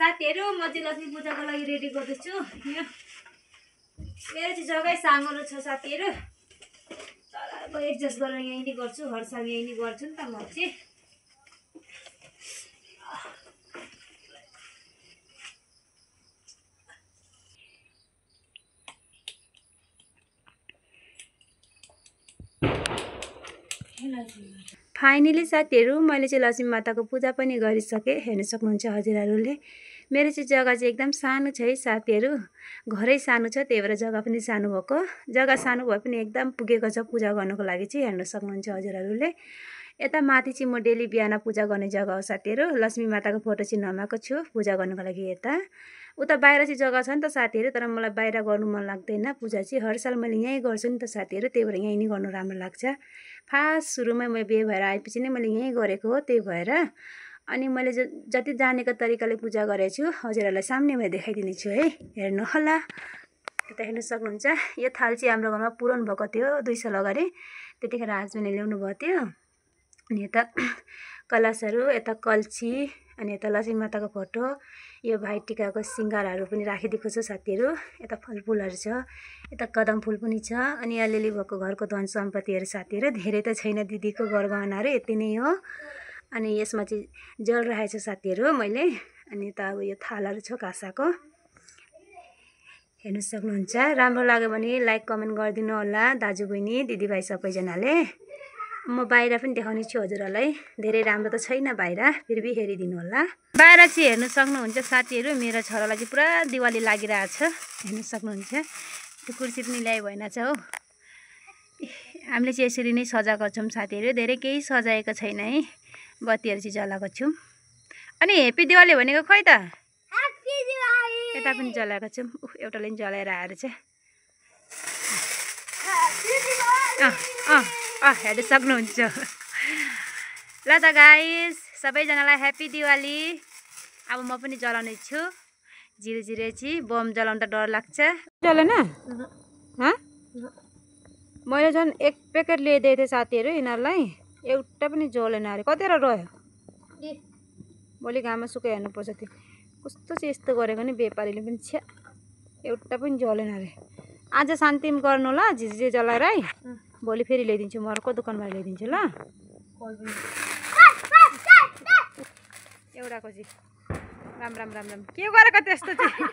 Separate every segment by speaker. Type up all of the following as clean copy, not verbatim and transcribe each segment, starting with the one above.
Speaker 1: साथीहरु म चाहिँ लक्ष्मी पूजाको लागि रेडी गर्दैछु। यो मेरो चाहिँ जग्गै साँगुरो छ साथीहरु। अब एडजस्ट गरेर यही नै गर्छु, हर साल यही नै गर्छु नि त म चाहिँ। फाइनली साथीहरु मैले चाहिँ लक्ष्मी माताको पूजा पनि गरिसकेँ। हेर्न सक्नुहुन्छ हजुरहरुले। मेरो चाहिँ जग्गा चाहिँ एकदम सानो छ है साथीहरु। घरै सानो छ, त्यही भएर जग्गा पनि सानो भएको। जग्गा सानो भए पनि एकदम पुगेको छ पूजा गर्नको लागि चाहिँ। हेर्न सक्नुहुन्छ हजुरहरुले। यता माथि चाहिँ म डेली बिहान पूजा गर्ने जग्गा हो साथीहरु। लक्ष्मी माताको फोटो चाहिँ नमाएको छु पूजा गर्नको लागि यता। उता बाहिर चाहिँ जग्गा छ नि त साथीहरु, तर मलाई बाहिर गर्नु मन लाग्दैन पूजा चाहिँ। हर साल मैले यहीँ गर्छु नि त साथीहरु, त्यही भएर यहीँ नै गर्नु राम्रो लाग्छ। फास्ट सुरुमै म बिहे भएर आएपछि नै मैले यहीँ गरेको हो, त्यही भएर अनि मैले जति जानेको तरिकाले पूजा गरेको छु हजुरहरुलाई सामनेमा देखाइदिने छु है। हेर्नु होला। यता हेर्न सक्नुहुन्छ यो थाल चाहिँ हाम्रो घरमा पुरान भएको थियो 2 साल अगाडि। त्यतिखेर हस्बेन्डले ल्याउनु भएको थियो। अनि यता कलशहरु, यता कल्ची, अनि यता लक्ष्मी माताको फोटो, यो भाइ टिकाको सिंगारहरु पनि राखिदिएको छु साथीहरु। यता फलफुलहरु छ, यता कदम फूल पनि छ, अनि अलिअलि भएको घरको धन सम्पत्तिहरु साथीहरु। धेरै त छैन, दिदीको गरगहनाहरु यति नै हो। अनि यसमा चाहिँ जल राखेको छ साथीहरु मैले। अनि यता अब यो थालहरु छ काँसाको। हेर्न सक्नुहुन्छ। राम्रो लाग्यो भने लाइक कमेन्ट गरिदिनु होला दाजुबहिनी दिदीभाइ सबैजनाले। म बाहिर पनि देखाउने छु हजुरहरुलाई। धेरै राम्रो त छैन बाहिर, फेरि हेरिदिनु होला। बाहिर चाहिँ हेर्न सक्नुहुन्छ साथीहरु, मेरो छोरालाई चाहिँ पुरा दिवाली लागिरहेको छ। हेर्न सक्नुहुन्छ। त्यो कुर्सी पनि ल्याइ भएन छ हो। हामीले चाहिँ यसरी नै सजाएको छौं साथीहरु। धेरै केही सजाएको छैन है। बत्तीहरु चाहिँ जलाएको छौं। अनि हेप्पी दिवाली भनेको खोइ त? हेप्पी दिवाली। यता पनि जलाएको छौं। एउटाले पनि जलाएर आएर चाहिँ हेर्न सक्नुहुन्छ। ल त गाइस, सबैजनालाई ह्याप्पी दिवाली। अब म पनि जलाउने छु। जिरे चाहिँ बम जलाउन त डर लाग्छ। जलेन? मैले झन् 1 प्याकेट ल्याइदिएको थिएँ साथीहरु यिनीहरूलाई, एउटा पनि जलेन अरे। कतिवटा रह्यो? भोलि घाममा सुकाइ हेर्नुपर्छ त्यो। कस्तो चाहिँ यस्तो गरेको नि व्यापारीले पनि छ्या। एउटा पनि जलेन अरे। आज शान्तिम गर्नु ल, झिझे जलाएर है। भोलि फेरि ल्याइदिन्छु, म अर्को दोकानबाट ल्याइदिन्छु ल। एउटाको चाहिँ राम राम राम राम के गरेको त्यस्तो चाहिँ।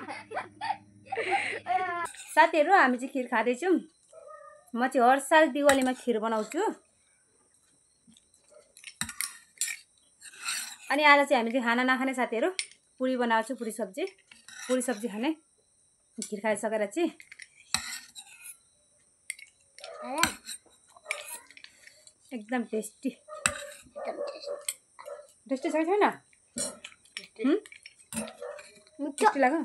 Speaker 1: साथीहरु हामी चाहिँ खिर खाँदैछौँ। म चाहिँ हर साल दिवालीमा खिर बनाउँछु। अनि आज चाहिँ हामी चाहिँ खाना नखाने साथीहरु, पुरी बनाएको छु, पुरी सब्जी खाने। खिर खाइसकेर चाहिँ एकदम टेस्टी छ छैन? टेस्टी लाग्यो।